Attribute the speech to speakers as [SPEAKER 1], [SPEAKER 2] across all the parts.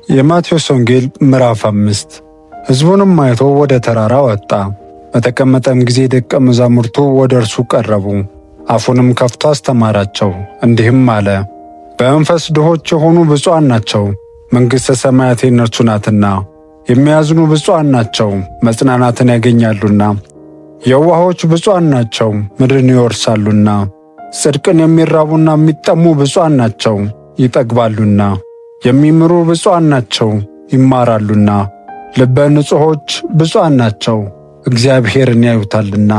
[SPEAKER 1] የማቴዎስ ወንጌል ምዕራፍ 5። ሕዝቡንም አይቶ ወደ ተራራ ወጣ። በተቀመጠም ጊዜ ደቀ መዛሙርቱ ወደ እርሱ ቀረቡ። አፉንም ከፍቶ አስተማራቸው፣ እንዲህም አለ። በመንፈስ ድሆች የሆኑ ብፁዓን ናቸው፣ መንግሥተ ሰማያት የእነርሱ ናትና። የሚያዝኑ ብፁዓን ናቸው፣ መጽናናትን ያገኛሉና። የዋሆች ብፁዓን ናቸው፣ ምድርን ይወርሳሉና። ጽድቅን የሚራቡና የሚጠሙ ብፁዓን ናቸው፣ ይጠግባሉና። የሚምሩ ብፁዓን ናቸው ይማራሉና። ልበ ንጹሖች ብፁዓን ናቸው እግዚአብሔርን ያዩታልና።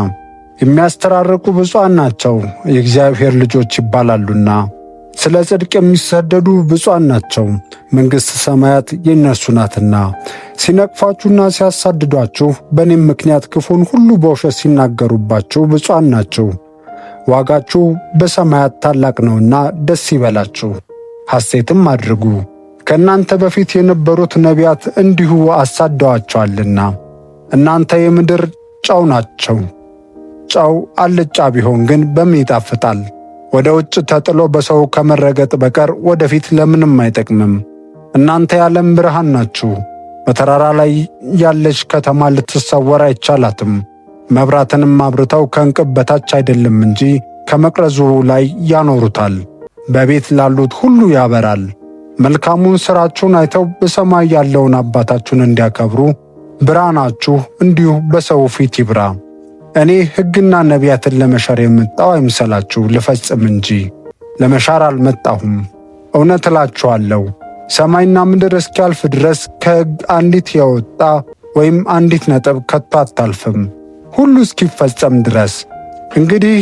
[SPEAKER 1] የሚያስተራርቁ ብፁዓን ናቸው የእግዚአብሔር ልጆች ይባላሉና። ስለ ጽድቅ የሚሰደዱ ብፁዓን ናቸው መንግሥተ ሰማያት የእነርሱ ናትና። ሲነቅፏችሁና ሲያሳድዷችሁ በእኔም ምክንያት ክፉን ሁሉ በውሸት ሲናገሩባችሁ ብፁዓን ናችሁ። ዋጋችሁ በሰማያት ታላቅ ነውና ደስ ይበላችሁ፣ ሐሴትም አድርጉ። ከእናንተ በፊት የነበሩት ነቢያት እንዲሁ አሳደዋቸዋልና። እናንተ የምድር ጨው ናቸው። ጨው አልጫ ቢሆን ግን በምን ይጣፍጣል? ወደ ውጭ ተጥሎ በሰው ከመረገጥ በቀር ወደፊት ለምንም አይጠቅምም። እናንተ የዓለም ብርሃን ናችሁ። በተራራ ላይ ያለች ከተማ ልትሰወር አይቻላትም። መብራትንም አብርተው ከእንቅብ በታች አይደለም እንጂ ከመቅረዙ ላይ ያኖሩታል፣ በቤት ላሉት ሁሉ ያበራል። መልካሙን ሥራችሁን አይተው በሰማይ ያለውን አባታችሁን እንዲያከብሩ ብርሃናችሁ እንዲሁ በሰው ፊት ይብራ። እኔ ሕግና ነቢያትን ለመሻር የመጣሁ አይምሰላችሁ፣ ልፈጽም እንጂ ለመሻር አልመጣሁም። እውነት እላችኋለሁ ሰማይና ምድር እስኪያልፍ ድረስ ከሕግ አንዲት የወጣ ወይም አንዲት ነጥብ ከቶ አታልፍም፣ ሁሉ እስኪፈጸም ድረስ። እንግዲህ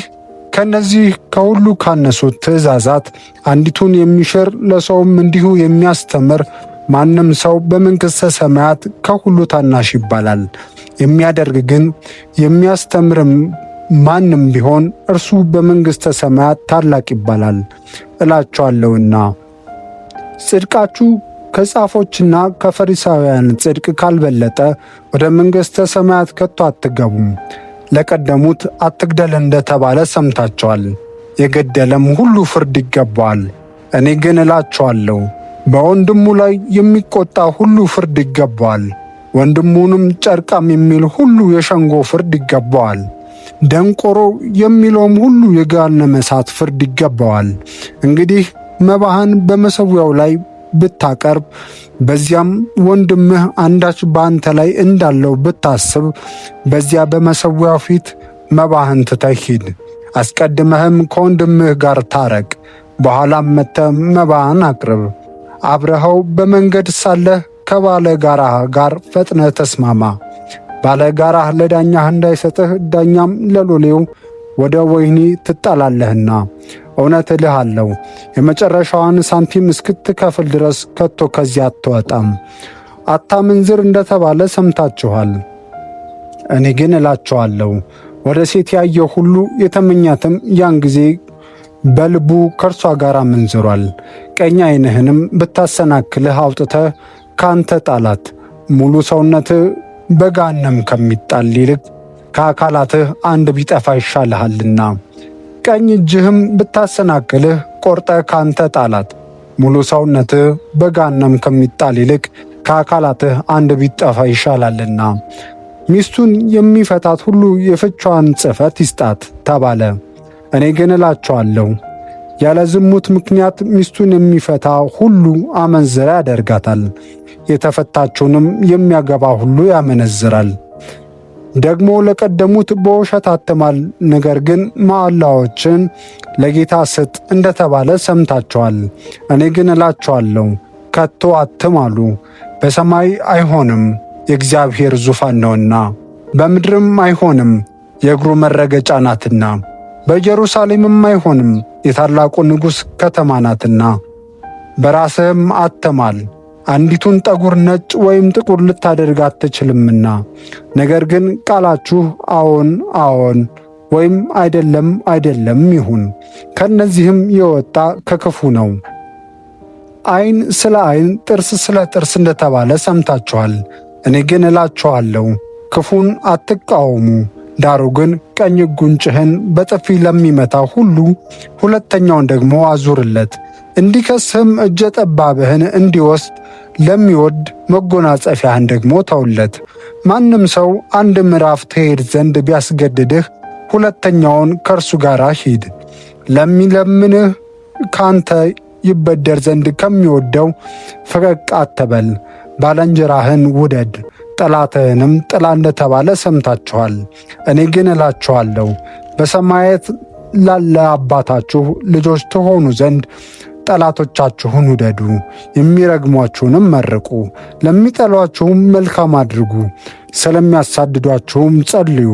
[SPEAKER 1] ከነዚህ ከሁሉ ካነሱት ትእዛዛት አንዲቱን የሚሽር ለሰውም እንዲሁ የሚያስተምር ማንም ሰው በመንግሥተ ሰማያት ከሁሉ ታናሽ ይባላል። የሚያደርግ ግን የሚያስተምርም ማንም ቢሆን እርሱ በመንግሥተ ሰማያት ታላቅ ይባላል እላችኋለሁና። ጽድቃችሁ ከጻፎችና ከፈሪሳውያን ጽድቅ ካልበለጠ ወደ መንግሥተ ሰማያት ከቶ አትገቡም። ለቀደሙት አትግደል እንደተባለ ሰምታችኋል። የገደለም ሁሉ ፍርድ ይገባዋል። እኔ ግን እላችኋለሁ በወንድሙ ላይ የሚቆጣ ሁሉ ፍርድ ይገባዋል። ወንድሙንም ጨርቃም የሚል ሁሉ የሸንጎ ፍርድ ይገባዋል። ደንቆሮ የሚለውም ሁሉ የገሃነመ እሳት ፍርድ ይገባዋል። እንግዲህ መባህን በመሠዊያው ላይ ብታቀርብ በዚያም ወንድምህ አንዳች በአንተ ላይ እንዳለው ብታስብ በዚያ በመሠዊያው ፊት መባህን ትተህ ሂድ። አስቀድመህም ከወንድምህ ጋር ታረቅ፣ በኋላም መጥተህ መባህን አቅርብ። አብረኸው በመንገድ ሳለህ ከባለ ጋራህ ጋር ፈጥነህ ተስማማ። ባለ ጋራህ ለዳኛህ እንዳይሰጥህ፣ ዳኛም ለሎሌው ወደ ወህኒ ትጣላለህና። እውነት እልሃለሁ የመጨረሻዋን ሳንቲም እስክትከፍል ድረስ ከቶ ከዚያ አትወጣም። አታመንዝር እንደተባለ ሰምታችኋል። እኔ ግን እላችኋለሁ ወደ ሴት ያየ ሁሉ የተመኛትም ያን ጊዜ በልቡ ከእርሷ ጋር አመንዝሯል። ቀኝ ዓይንህንም ብታሰናክልህ አውጥተህ ካንተ ጣላት። ሙሉ ሰውነትህ በገሃነም ከሚጣል ይልቅ ከአካላትህ አንድ ቢጠፋ ይሻልሃልና። ቀኝ እጅህም ብታሰናክልህ ቆርጠህ ካንተ ጣላት። ሙሉ ሰውነትህ በገሃነም ከሚጣል ይልቅ ከአካላትህ አንድ ቢጠፋ ይሻላልና። ሚስቱን የሚፈታት ሁሉ የፍቿን ጽሕፈት ይስጣት ተባለ። እኔ ግን እላችኋለሁ ያለ ዝሙት ምክንያት ሚስቱን የሚፈታ ሁሉ አመንዝራ ያደርጋታል፣ የተፈታችውንም የሚያገባ ሁሉ ያመነዝራል። ደግሞ ለቀደሙት በውሸት አትማል፣ ነገር ግን መሐላዎችን ለጌታ ስጥ እንደተባለ ሰምታችኋል። እኔ ግን እላችኋለሁ ከቶ አትማሉ። በሰማይ አይሆንም፣ የእግዚአብሔር ዙፋን ነውና፣ በምድርም አይሆንም፣ የእግሩ መረገጫ ናትና፣ በኢየሩሳሌምም አይሆንም፣ የታላቁ ንጉሥ ከተማ ናትና። በራስህም አትማል አንዲቱን ጠጉር ነጭ ወይም ጥቁር ልታደርግ አትችልምና። ነገር ግን ቃላችሁ አዎን አዎን ወይም አይደለም አይደለም ይሁን። ከእነዚህም የወጣ ከክፉ ነው። ዓይን ስለ ዓይን፣ ጥርስ ስለ ጥርስ እንደተባለ ሰምታችኋል። እኔ ግን እላችኋለሁ ክፉን አትቃወሙ። ዳሩ ግን ቀኝ ጉንጭህን በጥፊ ለሚመታ ሁሉ ሁለተኛውን ደግሞ አዙርለት። እንዲከስህም እጀ ጠባብህን እንዲወስድ ለሚወድ መጎናጸፊያህን ደግሞ ተውለት። ማንም ሰው አንድ ምዕራፍ ትሄድ ዘንድ ቢያስገድድህ ሁለተኛውን ከእርሱ ጋር ሂድ። ለሚለምንህ ካንተ ይበደር ዘንድ ከሚወደው ፈቀቅ አትበል። ባልንጀራህን ውደድ ጠላትህንም ጥላ እንደተባለ ሰምታችኋል። እኔ ግን እላችኋለሁ በሰማያት ላለ አባታችሁ ልጆች ትሆኑ ዘንድ ጠላቶቻችሁን ውደዱ፣ የሚረግሟችሁንም መርቁ፣ ለሚጠሏችሁም መልካም አድርጉ፣ ስለሚያሳድዷችሁም ጸልዩ።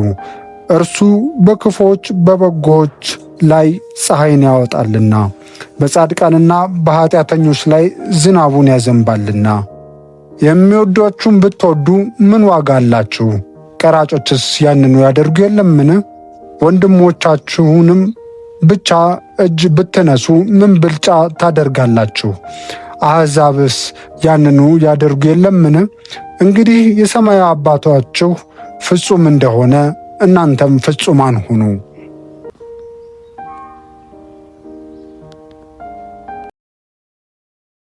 [SPEAKER 1] እርሱ በክፉዎች በበጎዎች ላይ ፀሐይን ያወጣልና በጻድቃንና በኃጢአተኞች ላይ ዝናቡን ያዘንባልና። የሚወዷችሁን ብትወዱ ምን ዋጋ አላችሁ? ቀራጮችስ ያንኑ ያደርጉ የለምን? ወንድሞቻችሁንም ብቻ እጅ ብትነሱ ምን ብልጫ ታደርጋላችሁ? አሕዛብስ ያንኑ ያደርጉ የለምን? እንግዲህ የሰማዩ አባታችሁ ፍጹም እንደሆነ እናንተም ፍጹማን ሁኑ።